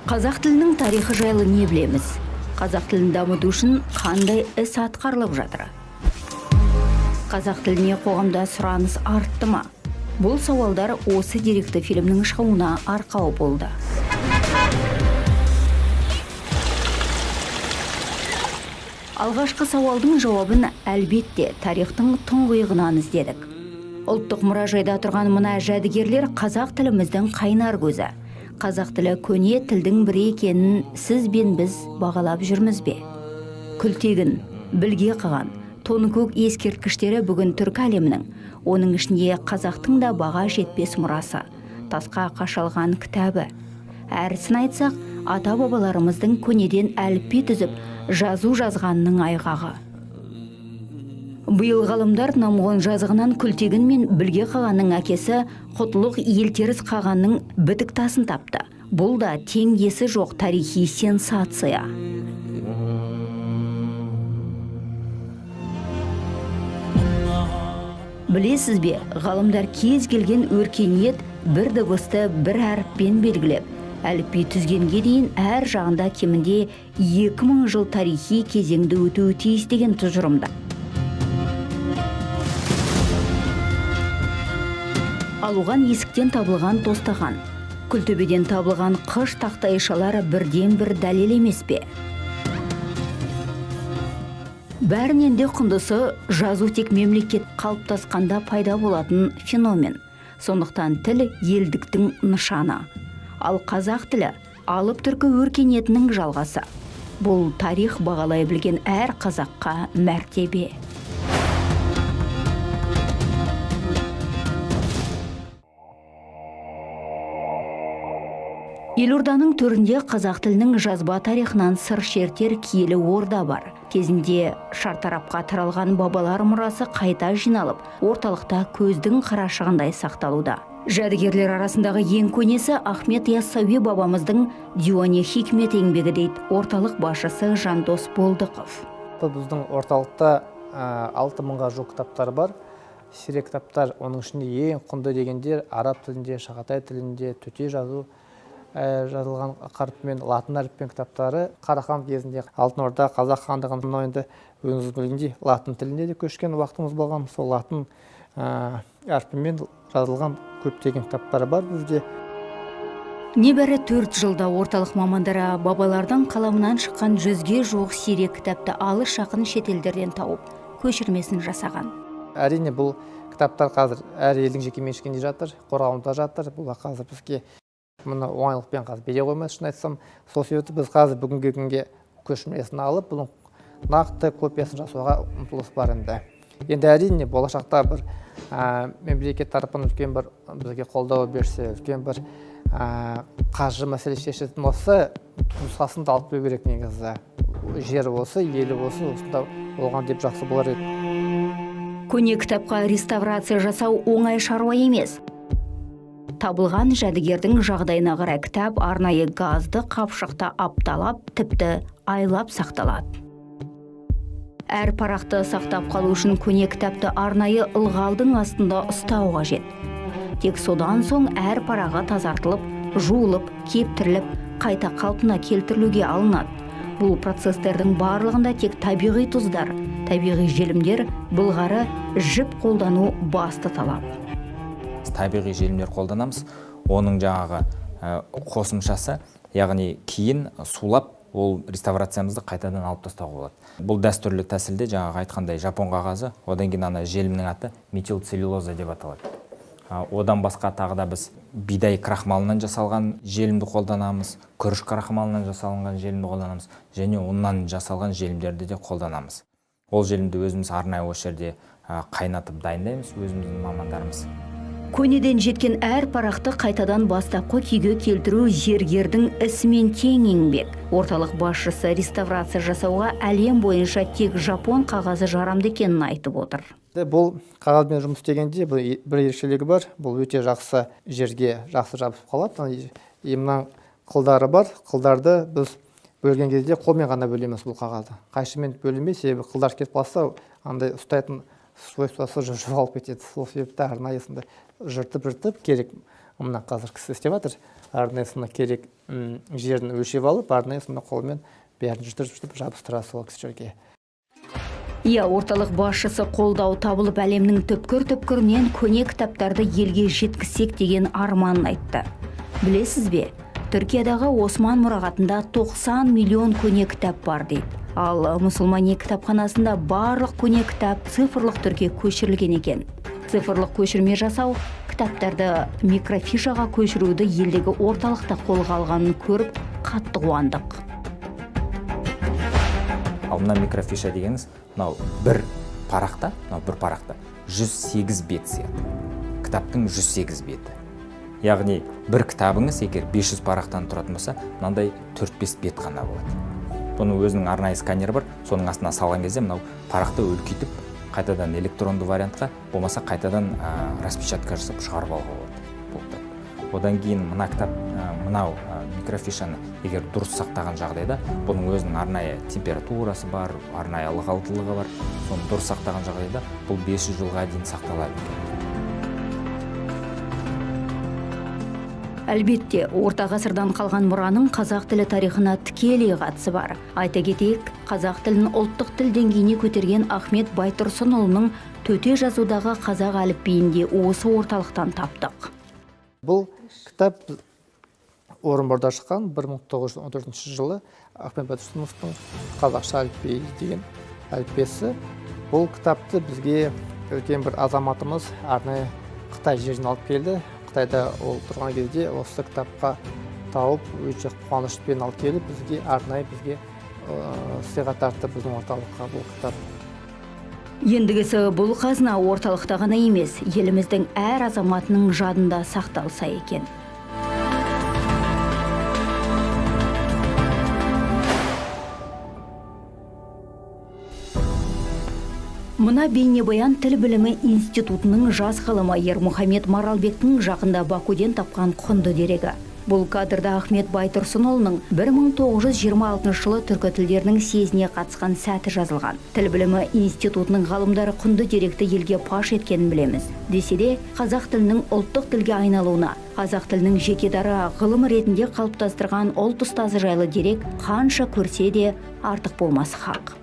Қазақ тілінің тарихы жайлы не білеміз? Қазақ тілін дамыту үшін қандай іс атқарылып жатыр? Қазақ тіліне қоғамда сұраныс артты ма? Бұл сауалдар осы деректі фильмнің шығуына арқау болды. Алғашқы сауалдың жауабын, әлбетте, тарихтың тұңғиығынан іздедік. Ұлттық мұражайда тұрған мына жәдігерлер — қазақ тіліміздің қайнар көзі. Қазақ тілі көне тілдің бірі екенін сіз бен біз бағалап жүрміз бе? Күлтегін, Білге қаған, Тоныкөк ескерткіштері бүгін түркі әлемінің, оның ішінде қазақтың да баға жетпес мұрасы, тасқа қашалған кітабы. Әрісін айтсақ, ата бабаларымыздың көнеден әліпби түзіп, жазу жазғанының айғағы. Биыл ғалымдар Намғон жазығынан Күлтегін мен Білге қағанның әкесі Құтлық Елтеріс қағанның бітік тасын тапты. Бұл да теңдесі жоқ тарихи сенсация. Білесіз бе, ғалымдар кез келген өркениет бір дыбысты бір әріппен белгілеп, әліпби түзгенге дейін әр жағында кемінде 2000 жыл тарихи кезеңді өтуі тиіс деген тұжырымда. Ал оған есіктен табылған тостаған, Күлтөбеден табылған қыш тақтайшалар бірден бір дәлел емес пе? Бәрінен де құндысы — жазу тек мемлекет қалыптасқанда пайда болатын феномен. Сондықтан тіл — елдіктің нышаны. Ал қазақ тілі — алып түркі өркениетінің жалғасы. Бұл тарих бағалай білген әр қазаққа мәртебе. Елорданың төрінде қазақ тілінің жазба тарихынан сыр шертер киелі орда бар. Кезінде шартарапқа таралған бабалар мұрасы қайта жиналып, орталықта көздің қарашығындай сақталуда. Жәдігерлер арасындағы ең көнесі — Ахмет Яссауи бабамыздың Диуани Хикмет еңбегі, дейді орталық басшысы Жандос Болдықов. Біздің орталықта 6000-ға жуық кітаптар бар. Сирек кітаптар, оның ішінде ең құнды дегендер араб тілінде, шағатай тілінде, төте жазу жазылған қаріппен, латын әріппен кітаптары. Қарахан кезінде Алтын Орда, Қазақ хандығының, мынау енді өзіңіз білгендей, латын тілінде де көшкен уақытымыз болған. Сол латын әрпімен жазылған көптеген кітаптар бар бізде. Небәрі 4 жылда орталық мамандары бабалардың қаламынан шыққан 100-ге жуық сирек кітапты алыс жақын шетелдерден тауып, көшірмесін жасаған. Әрине, бұл кітаптар қазір әр елдің жеке меншігінде жатыр, қорғауында жатыр. Бұл қазір бізге мұны оңайлықпен қазір бере қоймас, шын айтсам. Сол себепті біз қазір бүгінгі күнге көшірмесін алып, бұның нақты копиясын жасауға ұмтылыс бар. Енді әрине, болашақта бір мемлекет тарапынан үлкен бір бізге қолдау берсе, үлкен бір қаржы мәселесі шешілетін болса, нұсқасын да алып келу керек негізі. Жері осы, елі осы, осында болған деп жақсы болар еді. Көне кітапқа реставрация жасау оңай шаруа емес. Табылған жәдігердің жағдайына қарай кітап арнайы газды қапшықта апталап, тіпті айлап сақталады. Әр парақты сақтап қалу үшін көне кітапты арнайы ылғалдың астында ұстау қажет. Тек содан соң әр парағы тазартылып, жуылып, кептіріліп, қайта қалпына келтірілуге алынады. Бұл процестердің барлығында тек табиғи тұздар, табиғи желімдер, былғары жіп қолдану басты талап. Табиғи желімдер қолданамыз. Оның жаңағы қосымшасы, яғни кейін сулап, ол реставрациямызды қайтадан алып тастауға болады. Бұл дәстүрлі тәсілде жаңағы айтқандай жапон қағазы, одан кейін ана желімнің аты метилцеллюлоза деп аталады. Одан басқа тағы да біз бидай крахмалынан жасалған желімді қолданамыз, күріш крахмалынан жасалынған желімді қолданамыз және ұннан жасалған желімдерді де қолданамыз. Ол желімді өзіміз арнайы осы жерде қайнатып дайындаймыз, өзіміздің мамандарымыз. Көнеден жеткен әр парақты қайтадан бастапқы күйге келтіру зергердің ісімен тең еңбек. Орталық басшысы реставрация жасауға әлем бойынша тек жапон қағазы жарамды екенін айтып отыр. Бұл қағазбен жұмыс істегенде бұл бір ерекшелігі бар: бұл өте жақсы жерге жақсы жабысып қалады. И мына қылдары бар, қылдарды біз бөлген кезде қолмен ғана бөлеміз. Бұл қағазды қайшымен бөлінбейді, себебі қылдар кетіп қалса, андай ұстайтын свойствосы жоғалып кетеді. Сол себепті арнайы сондай жыртып жыртып керек Мына қазір кісі істеп жатыр. Арнайы соны керек жерін өлшеп алып, арнайы соны қолмен бәрін жүріп жабыстырады сол кісілерге. Иә, орталық басшысы қолдау табылып, әлемнің түпкір-түпкірінен көне кітаптарды елге жеткізсек деген арманын айтты. Білесіз бе, Түркиядағы Осман мұрағатында 90 миллион көне кітап бар дейді. Ал мұсылмани кітапханасында барлық көне кітап цифрлық түрге көшірілген екен. Цифрлық көшірме жасау, кітаптарды микрофишаға көшіруді елдегі орталықта қолға алғанын көріп қатты қуандық. Ал мына микрофиша дегеніңіз, мынау бір парақта, мынау бір парақта 108 бет сияды. Кітаптың 108 беті. Яғни бір кітабыңыз егер 500 парақтан тұратын болса, мынандай 4-5 бет қана болады. Бұның өзінің арнайы сканері бар, соның астына салған кезде мынау парақты үлкейтіп, қайтадан электронды вариантқа, болмаса қайтадан распечатка жасап шығарып алуға болады бұл кітап. Одан кейін мына кітап, мынау микрофишаны егер дұрыс сақтаған жағдайда, бұның өзінің арнайы температурасы бар, арнайы ылғалдылығы бар, соны дұрыс сақтаған жағдайда бұл 500 жылға дейін сақталады екен. Әлбетте, орта ғасырдан қалған мұраның қазақ тілі тарихына тікелей қатысы бар. Айта кетейік, қазақ тілін ұлттық тіл деңгейіне көтерген Ахмет Байтұрсынұлының төте жазудағы қазақ әліпбиінде осы орталықтан таптық. Бұл кітап Орынборда шыққан 1914 жылы Ахмет Байтұрсыновтың қазақша әліпбиі деген әліппесі. Бұл кітапты бізге үлкен бір азаматымыз арнайы Қытай жерінен алып келді. Қытайда ол тұрған кезде осы кітапқа тауып, өте қуанышпен алып келіп, бізге арнайы сыйға тартты біздің орталыққа бұл кітап. Ендігісі бұл қазына орталықта ғана емес, еліміздің әр азаматының жадында сақталса екен. Мына бейнебаян тіл білімі институтының жас ғалымы Ермұхамед Маралбектің жақында Бакуден тапқан құнды дерегі. Бұл кадрда Ахмет Байтұрсынұлының 1926 жылы түркі тілдерінің съезіне қатысқан сәті жазылған. Тіл білімі институтының ғалымдары құнды деректі елге паш еткенін білеміз. Десе де, қазақ тілінің ұлттық тілге айналуына, қазақ тілінің жеке дара ғылым ретінде қалыптастырған ұлт ұстазы жайлы дерек қанша көрсе де артық болмасы хақ.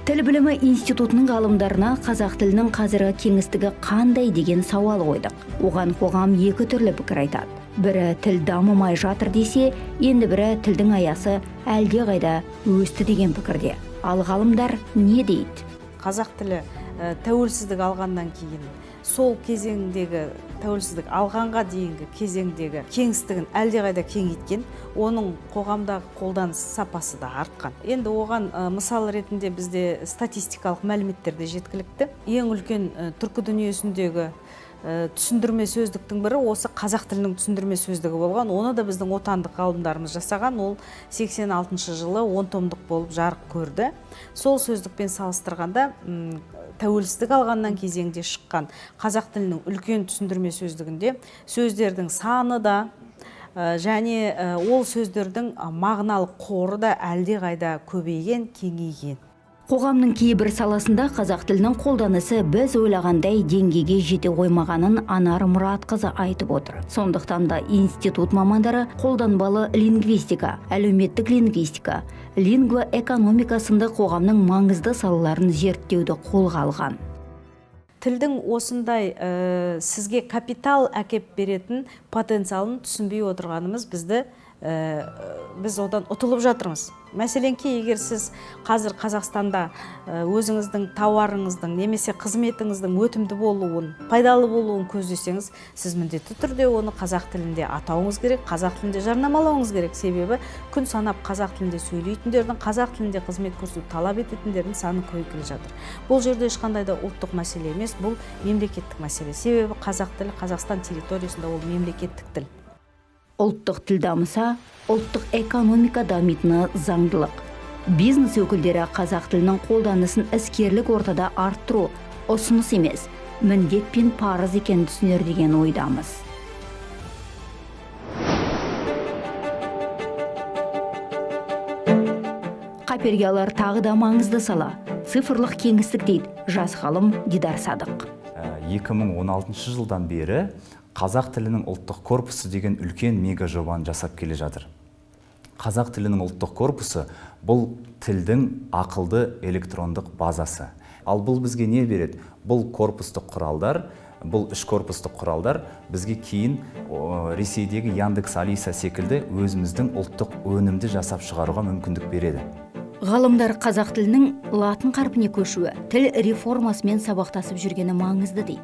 Тіл білімі институтының ғалымдарына қазақ тілінің қазіргі кеңістігі қандай деген сауал қойдық. Оған қоғам екі түрлі пікір айтады. Бірі тіл дамымай жатыр десе, енді бірі тілдің аясы әлдеқайда өсті деген пікірде. Ал ғалымдар не дейді? Қазақ тілі тәуелсіздік алғаннан кейін, сол кезеңдегі тәуелсіздік алғанға дейінгі кезеңдегі кеңістігін әлдеқайда кеңейткен, оның қоғамдағы қолданыс сапасы да артқан. Енді оған мысал ретінде бізде статистикалық мәліметтер де жеткілікті. Ең үлкен түркі дүниесіндегі түсіндірме сөздіктің бірі осы қазақ тілінің түсіндірме сөздігі болған. Оны да біздің отандық ғалымдарымыз жасаған. Ол сексен алтыншы жылы 10 томдық болып жарық көрді. Сол сөздікпен салыстырғанда, тәуелсіздік алғаннан кезеңде шыққан қазақ тілінің үлкен түсіндірме сөздігінде сөздердің саны да және ол сөздердің мағыналық қоры да әлдеқайда көбейген, кеңейген. Қоғамның кейбір саласында қазақ тілінің қолданысы біз ойлағандай деңгейге жете қоймағанын Анар Мұратқызы айтып отыр. Сондықтан да институт мамандары қолданбалы лингвистика, әлеуметтік лингвистика, лингвоэкономика сынды қоғамның маңызды салаларын зерттеуді қолға алған. Тілдің осындай сізге капитал әкеп беретін потенциалын түсінбей отырғанымыз біз одан ұтылып жатырмыз. Мәселенки, егер сіз қазір Қазақстанда өзіңіздің тауарыңыздың немесе қызметіңіздің өтімді болуын, пайдалы болуын көздесеңіз, сіз міндетті түрде оны қазақ тілінде атауыңыз керек, қазақ тілінде жарнамалауыңыз керек. Себебі күн санап қазақ тілінде сөйлейтіндердің, қазақ тілінде қызмет көрсету талап ететіндердің саны көбейіп келе жатыр. Бұл жерде ешқандай да ұлттық мәселе емес, бұл мемлекеттік мәселе. Себебі қазақ тілі Қазақстан территориясында ол мемлекеттік тіл. Ұлттық тіл дамыса, ұлттық экономика дамитыны заңдылық. Бизнес өкілдері қазақ тілінің қолданысын іскерлік ортада арттыру ұсыныс емес, міндет пен парыз екенін түсінер деген ойдамыз. Қаперге алар тағы да маңызды сала, цифрлық кеңістік дейді жас ғалым Дидар Садық. 2016 жылдан бері қазақ тілінің ұлттық корпусы деген үлкен мега жобаны жасап келе жатыр. Қазақ тілінің ұлттық корпусы бұл тілдің ақылды электрондық базасы. Ал бұл бізге не береді? Бұл корпустық құралдар, бұл үш корпустық құралдар бізге кейін Ресейдегі Яндекс Алиса секілді өзіміздің ұлттық өнімді жасап шығаруға мүмкіндік береді. Ғалымдар қазақ тілінің латын қарпіне көшуі, тіл реформасымен сабақтасып жүргені маңызды дейді.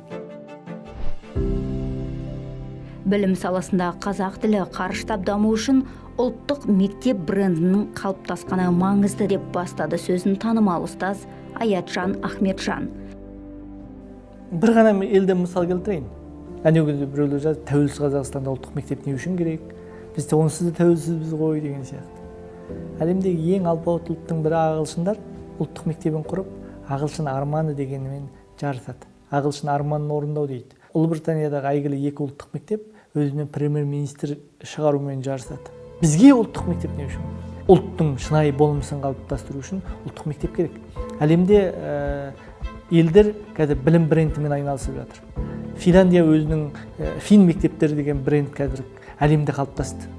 Білім саласында қазақ тілі қарыштап даму үшін ұлттық мектеп брендінің қалыптасқаны маңызды деп бастады сөзін танымал ұстаз Аятжан Ахметжан. Бір ғана елден мысал келтірейін. Әнеу күнде біреулер жазды, тәуелсіз Қазақстанда ұлттық мектеп не үшін керек? Біз де онсыз да тәуелсізбіз ғой деген сияқты. Әлемдегі ең алпауыт ұлттың бірі ағылшындар ұлттық мектебін құрып, ағылшын арманы дегенімен жарысады. Ағылшын арманын орындау дейді. Ұлыбританиядағы әйгілі екі ұлттық мектеп өзінен премьер-министр шығарумен жарысады. Бізге ұлттық мектеп не үшін? Ұлттың шынайы болмысын қалыптастыру үшін ұлттық мектеп керек. Әлемде елдер қазір білім брендімен айналысып жатыр. Финляндия өзінің фин мектептері деген бренд қазір әлемде қалыптасты.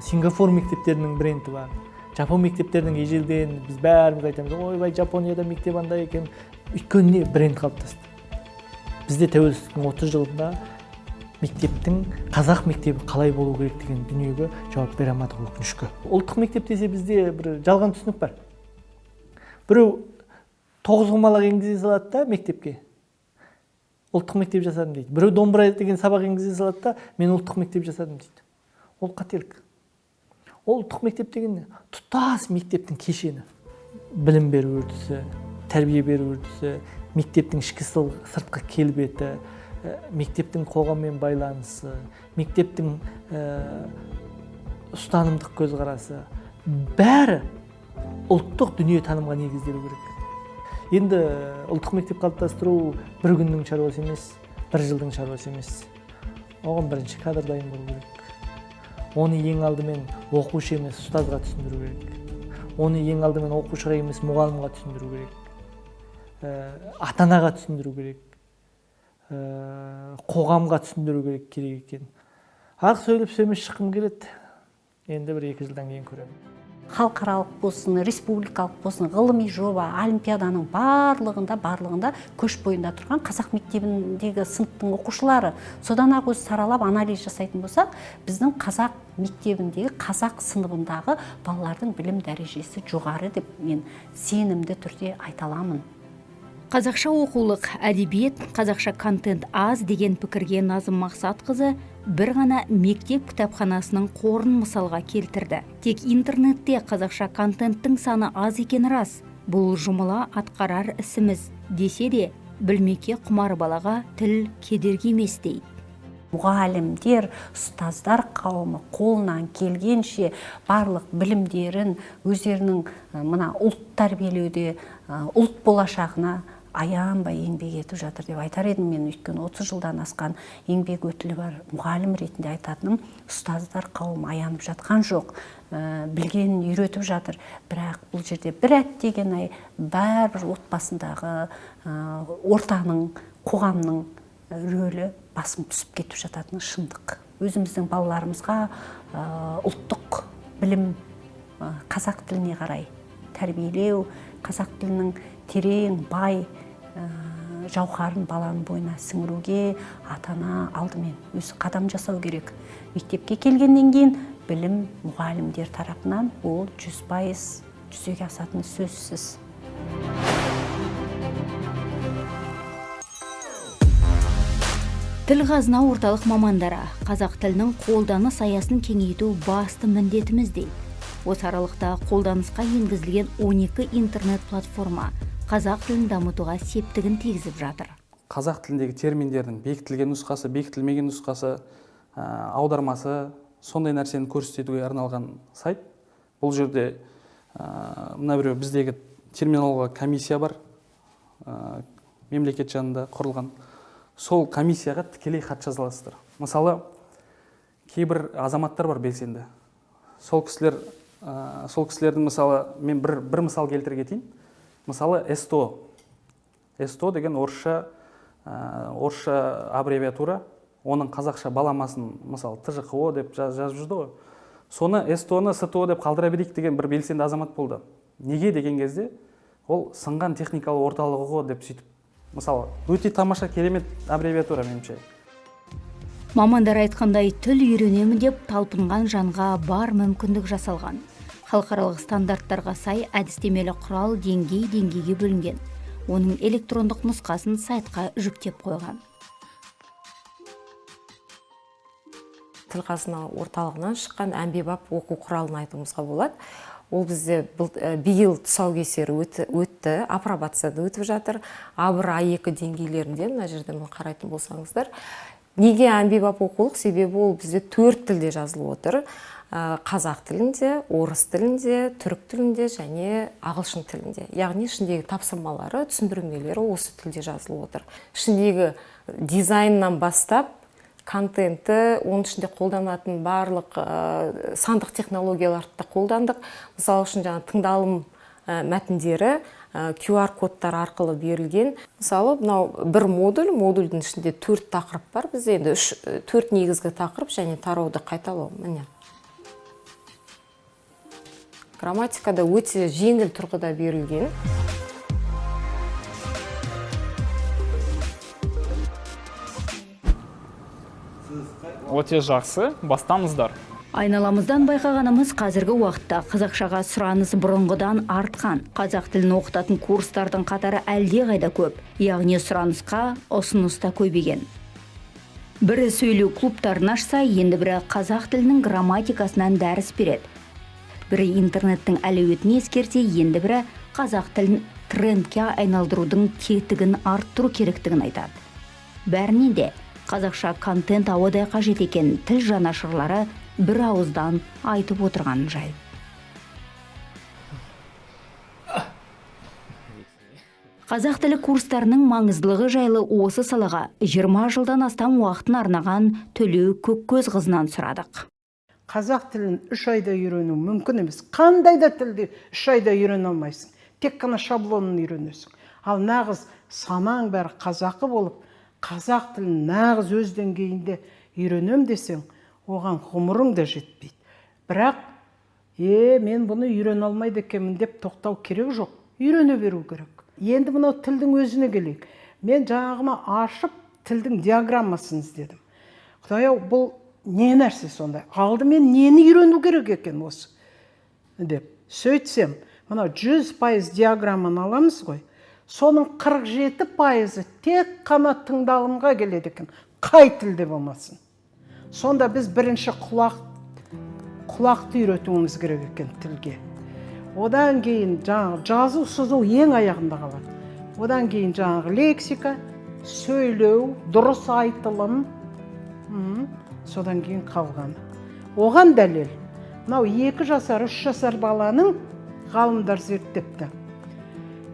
Сингапур мектептерінің бренді бар. Жапон мектептерінің ежелден біз бәріміз айтамыз, ойбай, Жапонияда мектеп андай екен. Өйткені не бренд қалыптасты. Бізде тәуелсіздіктің 30 жылында мектептің қазақ мектебі қалай болу керек деген дүниеге жауап бере алмадық, өкінішке. Ұлттық мектеп десе бізде бір жалған түсінік бар. Біреу тоғызқұмалақ енгізе салады да мектепке. Ұлттық мектеп жасадым дейді. Біреу домбыра деген сабақ енгізе салады да мен ұлттық мектеп жасадым дейді. Ол қателік. Ол ұлттық мектеп деген не? Тұтас мектептің кешені. Білім беру үрдісі, тәрбие беру үрдісі, мектептің ішкі сыртқы келбеті, мектептің қоғаммен байланысы, мектептің ұстанымдық көзқарасы, бәрі ұлттық дүниетанымға негізделу керек. Енді ұлттық мектеп қалыптастыру бір күннің шаруасы емес, бір жылдың шаруасы емес. Оған бірінші кадр дайын болу керек. Оны ең алдымен оқушы емес, ұстазға түсіндіру керек. Оны ең алдымен оқушыға емес, мұғалімға түсіндіру керек. Ата-анаға түсіндіру керек. Қоғамға түсіндіру керек керек екен. Ақ сөйлеп сөйлемей шыққым келеді. Енді бір 2 жылдан кейін көремін. Халықаралық болсын, республикалық болсын, ғылыми жоба, олимпиаданың барлығында көш бойында тұрған қазақ мектебіндегі сыныптың оқушылары. Содан ақ өз саралап анализ жасайтын болсақ, біздің қазақ мектебіндегі, қазақ сыныбындағы балалардың білім дәрежесі жоғары деп мен сенімді түрде айта аламын. Қазақша оқулық, әдебиет, қазақша контент аз деген пікірге Назым Мақсатқызы бір ғана мектеп кітапханасының қорын мысалға келтірді. Тек интернетте қазақша контенттің саны аз екені рас. Бұл жұмыла атқарар ісіміз десе де, білмекке құмар балаға тіл кедергі емес дейді. Мұғалімдер, ұстаздар қауымы қолынан келгенше барлық білімдерін өздерінің мына ұлт тәрбиелеуде, ұлт болашағына аянбай еңбек етіп жатыр деп айтар едім мен. Өйткені 30 жылдан асқан еңбек өтілі бар мұғалім ретінде айтатыным, ұстаздар қауымы аянып жатқан жоқ, білгенін үйретіп жатыр. Бірақ бұл жерде бір әттеген-ай, бәрібір отбасындағы, ортаның, қоғамның рөлі басым түсіп кетіп жататыны шындық. Өзіміздің балаларымызға ұлттық білім, қазақ тіліне қарай тәрбиелеу, қазақ тілінің терең, бай жауһарын баланың бойына сіңіруге ата-ана алдымен өзі қадам жасау керек. Мектепке келгеннен кейін білім мұғалімдер тарапынан ол 100% жүзеге асатыны сөзсіз. Тіл қазына орталық мамандары қазақ тілінің қолданыс аясын кеңейту басты міндетіміз дейді. Осы аралықта қолданысқа енгізілген 12 интернет платформа қазақ тілін дамытуға септігін тигізіп жатыр. Қазақ тіліндегі терминдердің бекітілген нұсқасы, бекітілмеген нұсқасы, аудармасы, сондай нәрсені көрсетуге арналған сайт. Бұл жерде мына біреу біздегі терминология комиссия бар, мемлекет жанында құрылған. Сол комиссияға тікелей хат жаза аласыздар. Мысалы, кейбір азаматтар бар белсенді. Сол кісілердің мысалы, мен бір мысал келтіре кетейін. Мысалы, СТО. СТО деген орысша Орысша аббревиатура, оның қазақша баламасын, мысалы, ТЖҚО деп жазып жүрді ғой. Соны СТО ны СТО деп қалдыра берейік деген бір белсенді азамат болды. Неге деген кезде, ол сынған техникалық орталығы ғой деп сөйтіп. Мысалы, өте тамаша, керемет аббревиатура меніңше. Мамандар айтқандай, тіл үйренемін деп талпынған жанға бар мүмкіндік жасалған. Халықаралық стандарттарға сай әдістемелі құрал деңгей деңгейге бөлінген. Оның электрондық нұсқасын сайтқа жүктеп қойған. Тіл қазына орталығынан шыққан әмбебап оқу құралын айтуымызға болады. Ол бізде биыл тұсаукесері өтті, апробацияда өтіп жатыр. А1, А2 деңгейлерінде, мына жерде мына қарайтын болсаңыздар. Неге әмбебап оқулық? Себебі ол бізде төрт тілде жазылып отыр. Қазақ тілінде, орыс тілінде, түрік тілінде және ағылшын тілінде. Яғни ішіндегі тапсырмалары, түсіндірмелері осы тілде жазылып отыр. Ішіндегі дизайннан бастап контенті, оның ішінде қолданатын барлық сандық технологияларды да қолдандық. Мысалы үшін, жаңа тыңдалым мәтіндері QR кодтар арқылы берілген. Мысалы, мынау бір модуль, модульдің ішінде төрт тақырып бар бізде, енді үш, төрт негізгі тақырып және тарауды қайталау. Міне. Грамматикада өте жеңіл тұрғыда берілген. Өте жақсы, бастаңыздар. Айналамыздан байқағанымыз, қазіргі уақытта қазақшаға сұраныс бұрынғыдан артқан. Қазақ тілін оқытатын курстардың қатары әлдеқайда көп. Яғни сұранысқа ұсыныс та көбейген. Бірі сөйлеу клубтарын ашса, енді бірі қазақ тілінің грамматикасынан дәріс береді. Бірі интернеттің әлеуетін ескерсе, енді бірі қазақ тілін трендке айналдырудың тетігін арттыру керектігін айтады. Бәрінен де қазақша контент ауадай қажет екенін тіл жанашырлары бір ауыздан айтып отырған жайт. Қазақ тілі курстарының маңыздылығы жайлы осы салаға 20 жылдан астам уақытын арнаған Төлеу Көккөз қызынан сұрадық. Қазақ тілін 3 айда үйрену мүмкін емес. Қандай да тілді 3 айда үйрене алмайсың. Тек қана шаблонын үйренесің. Ал нағыз санаң бәрі қазақы болып, қазақ тілін нағыз өз деңгейінде үйренем десең, оған ғұмырың да жетпейді. Бірақ мен бұны үйрене алмайды екенмін деп тоқтау керек жоқ. Үйрене беру керек. Енді мынау тілдің өзіне келейік. Мен жаңағыма ашып тілдің диаграммасын іздедім. Құдай ау, бұл не нәрсе сондай? Алдымен нені үйрену керек екен осы деп. Сөйтсем, мынау 100% диаграмманы аламыз ғой. Соның 47 пайызы тек қана тыңдалымға келеді екен. Қай тілде болмасын. Сонда біз бірінші құлақты үйретуіміз керек екен тілге. Одан кейін жаңағы жазу сызу ең аяғында қалады. Одан кейін жаңағы лексика, сөйлеу, дұрыс айтылым, содан кейін қалғаны. Оған дәлел, мынау 2 жасар, 3 жасар баланың ғалымдар зерттепті.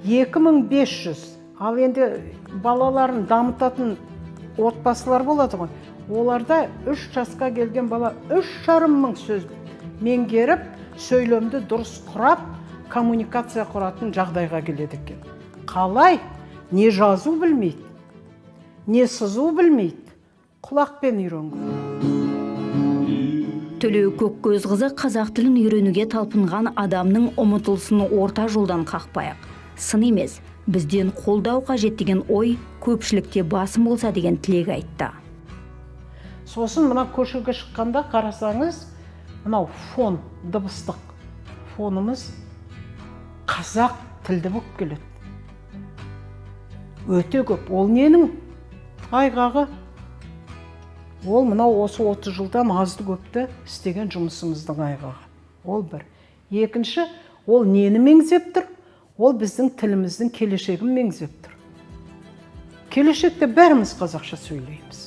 2500, ал енді балаларын дамытатын отбасылар болады ғой. Оларда 3 жасқа келген бала 3,5 мың сөз меңгеріп, сөйлемді дұрыс құрап, коммуникация құратын жағдайға келеді екен. Қалай? Не жазу білмейді, не сызу білмейді, құлақпен үйренген. Төлеу Көккөз қызы қазақ тілін үйренуге талпынған адамның ұмытылысын орта жолдан қақпайық. Сын емес, бізден қолдау қажет деген ой көпшілікте басым болса деген тілек айтты. Сосын мына көшеге шыққанда қарасаңыз, мынау фон, дыбыстық фонымыз қазақ тілді болып келеді. Өте көп. Ол ненің айғағы? Ол мынау осы 30 жылдан азды көпті істеген жұмысымыздың айғағы. Ол бір. Екінші, ол нені меңзеп тұр? Ол біздің тіліміздің келешегін меңзеп тұр. Келешекте бәріміз қазақша сөйлейміз.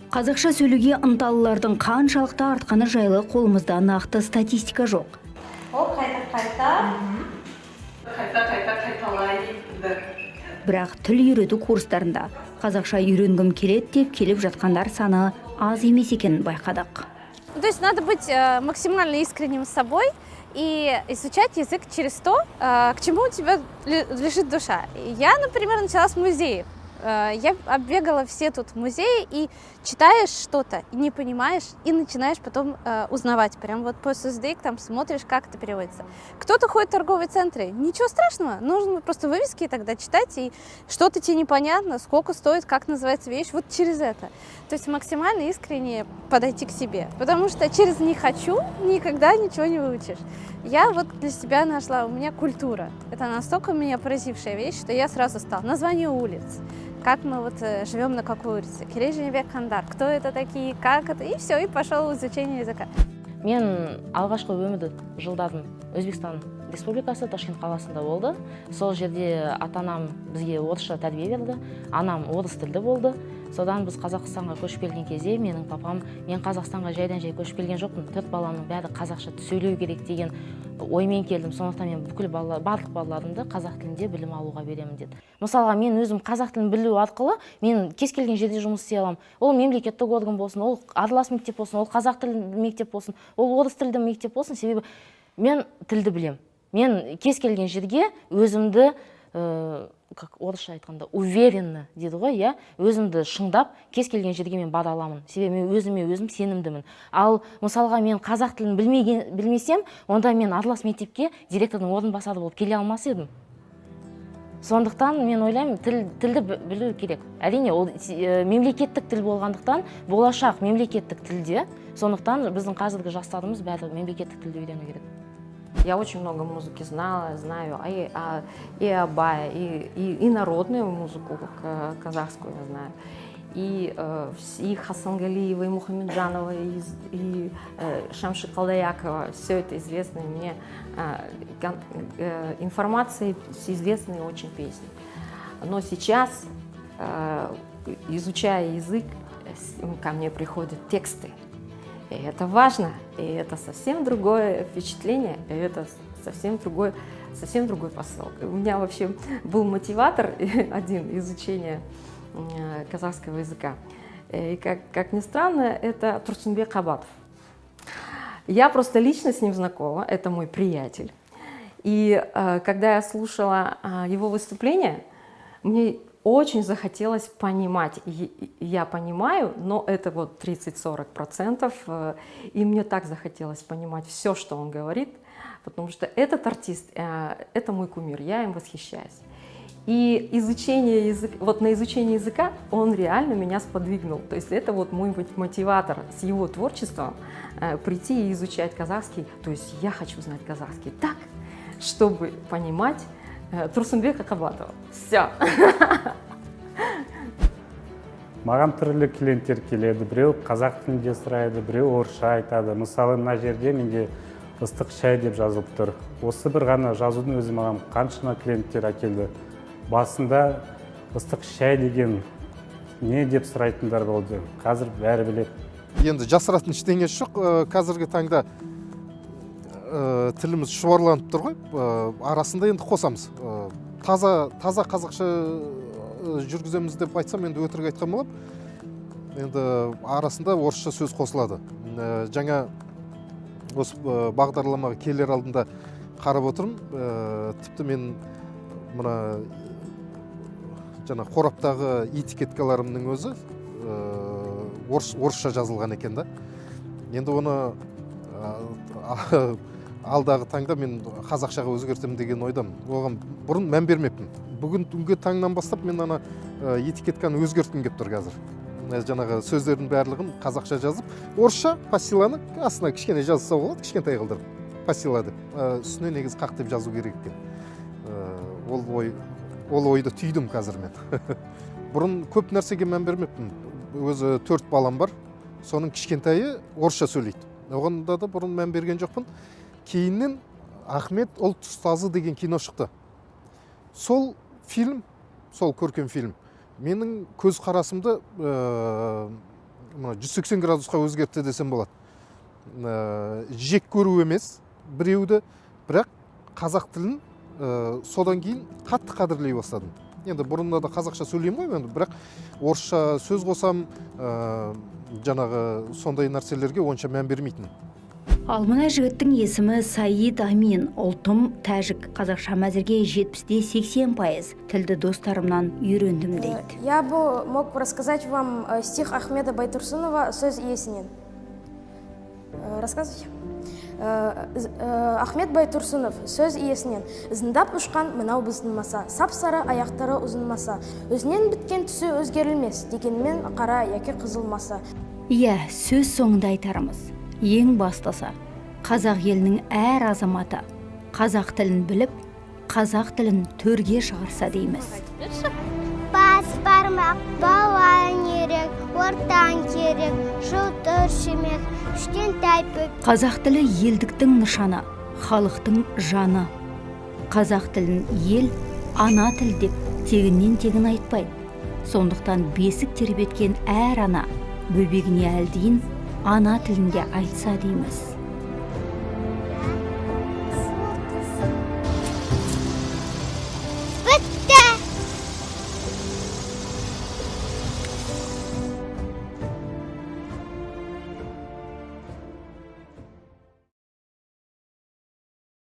Қазақша сөйлеуге ынталылардың қаншалықты артқаны жайлы қолымызда нақты статистика жоқ. Ол қайта қайта қайта қайта қайталайды. Бірақ тіл үйрету курстарында қазақша үйренгім келеді деп келіп жатқандар саны аз емес екенін байқадық. Ну, то есть надо быть максимально искренним с собой и изучать язык через то, к чему у тебя лежит душа. И я, например, начала с музеев. Я оббегала все тут музеи, и читаешь что-то, и не понимаешь, и начинаешь потом узнавать. Прям вот по Сөздік там смотришь, как это переводится. Кто-то ходит в торговые центры, ничего страшного, нужно просто вывески тогда читать, и что-то тебе непонятно, сколько стоит, как называется вещь, вот через это. То есть максимально искренне подойти к себе, потому что через «не хочу» никогда ничего не выучишь. Я вот для себя нашла, у меня культура. Это настолько меня поразившая вещь, что я сразу стала. Название улиц, как мы вот живем на какой улице, Керей, Жәнібек хандар, кто это такие, как это, и все, и пошел изучение языка. Мен алғашқы өмір жылдарым Өзбекстан Республикасы, Ташкент қаласында болды. Сол жерде ата анам бізге орысша тәрбие берді, анам орыс тілді болды. Содан біз Қазақстанға көшіп келген кезде менің папам: «Мен Қазақстанға жайдан жай көшіп келген жоқпын, төрт баламның бәрі қазақша сөйлеу керек деген оймен келдім, сондықтан мен бүкіл бала, барлық балаларымды қазақ тілінде білім алуға беремін», — деді. Мысалға, мен өзім қазақ тілін білу арқылы мен кез келген жерде жұмыс істей аламын. Ол мемлекеттік орган болсын, ол аралас мектеп болсын, ол қазақ тілді мектеп болсын, ол орыс тілді мектеп болсын. Себебі мен тілді білем, мен кез келген жерге өзімді как орысша айтқанда, уверенно дейді ғой, иә, өзімді шыңдап кез келген жерге мен бара аламын, себебі мен өзіме өзім сенімдімін. Ал мысалға, мен қазақ тілін білмесем, онда мен аралас мектепке директордың орынбасары болып келе алмас едім. Сондықтан мен ойлаймын, тілді білу керек. Әрине, ол мемлекеттік тіл болғандықтан, болашақ мемлекеттік тілде. Сондықтан біздің қазіргі жастарымыз бәрі мемлекеттік тілді үйрену керек. Я очень много музыки знала, знаю, и Абая, и народную музыку казахскую я знаю, и Хасангалиева, и Мухамеджанова, и Шамши Калдаякова. Все это известные мне информации, все известные очень песни. Но сейчас, изучая язык, ко мне приходят тексты. И это важно, и это совсем другое впечатление, и это совсем другой посыл. У меня вообще был мотиватор один изучения казахского языка. И как ни странно, это Турсунбек Кабатов. Я просто лично с ним знакома, это мой приятель. И когда я слушала его выступление, мне очень захотелось понимать. И я понимаю, но это вот 30-40%. И мне так захотелось понимать все, что он говорит, потому что этот артист, это мой кумир, я им восхищаюсь. И изучение языка, вот на изучение языка он реально меня сподвигнул. То есть это вот мой мотиватор с его творчеством прийти и изучать казахский. То есть я хочу знать казахский так, чтобы понимать Турсунбека Кабатова. Все. Маған түрлі клиенттер келеді: біреу қазақ тілінде сұрайды, біреу орысша айтады. Мысалы, мына жерде менде «ыстық шай» деп жазылып тұр. Осы бір ғана жазудың өзі маған қаншама клиенттер әкелді. Басында «ыстық шай деген не» деп сұрайтындар болды, қазір бәрі біледі. Енді жасыратын ештеңесі жоқ, қазіргі таңда тіліміз шұбарланып тұр ғой. Арасында енді қосамыз. Таза таза қазақша жүргіземіз деп айтсам, енді өтірік айтқан боламын. Енді арасында орысша сөз қосылады. Жаңа осы бағдарламаға келер алдында қарап отырмын, тіпті мен мына жаңа қораптағы этикеткаларымның өзі орысша жазылған екен да. Енді оны алдағы таңда мен қазақшаға өзгертемін деген ойдамын. Оған бұрын мән бермеппін. Бүгін түнгі таңнан бастап мен ана этикетканы өзгерткім келіп тұр қазір. Жаңағы сөздердің барлығын қазақша жазып, орысша пастиланы астына кішкене жазса болады, кішкентай қылдырып пастила деп. Үстіне негізі қақ деп жазу керек екен. Ол ойды түйдім қазір мен. Бұрын көп нәрсеге мән бермеппін. Өзі төрт балам бар, соның кішкентайы орысша сөйлейді, оған да бұрын мән берген жоқпын. Кейіннен «Ахмет ұлт ұстазы» деген кино шықты. Сол фильм, сол көркем фильм менің көзқарасымды мына 180 градусқа өзгертті десем болады. Жек көру емес біреуді, бірақ қазақ тілін содан кейін қатты қадірлей бастадым. Енді бұрында да қазақша сөйлеймін ғой енді, бірақ орысша сөз қосам, жаңағы сондай нәрселерге онша мән бермейтін. Ал мына жігіттің есімі Саид Амин, ұлтым тәжік. Қазақшам әзірге 70-те 80%. Тілді достарымнан үйрендім дейді. Я бы мог рассказать вам стих Ахмеда Байтурсынова «Сөз иесінен». Рассказывать? Ахмет Байтурсынов «Сөз иесінен». Зыңдап ұшқан мынау біздің маса, сап сары аяқтары ұзын маса, өзінен біткен түсі өзгерілмес, дегенмен қара яки қызыл маса. Иә, сөз соңында айтарымыз: ең бастысы, қазақ елінің әр азаматы қазақ тілін біліп, қазақ тілін төрге шығарса дейміз. Бас бармақ, балан керек, ортан керек, жылтыр шүмек, кішкентай бөпе. Қазақ тілі – елдіктің нышаны, халықтың жаны. Қазақ тілін ел ана тіл деп тегіннен тегін айтпайды. Сондықтан бесік тербеткен әр ана бөбегіне әлдиін ана тілінде айтса дейміз.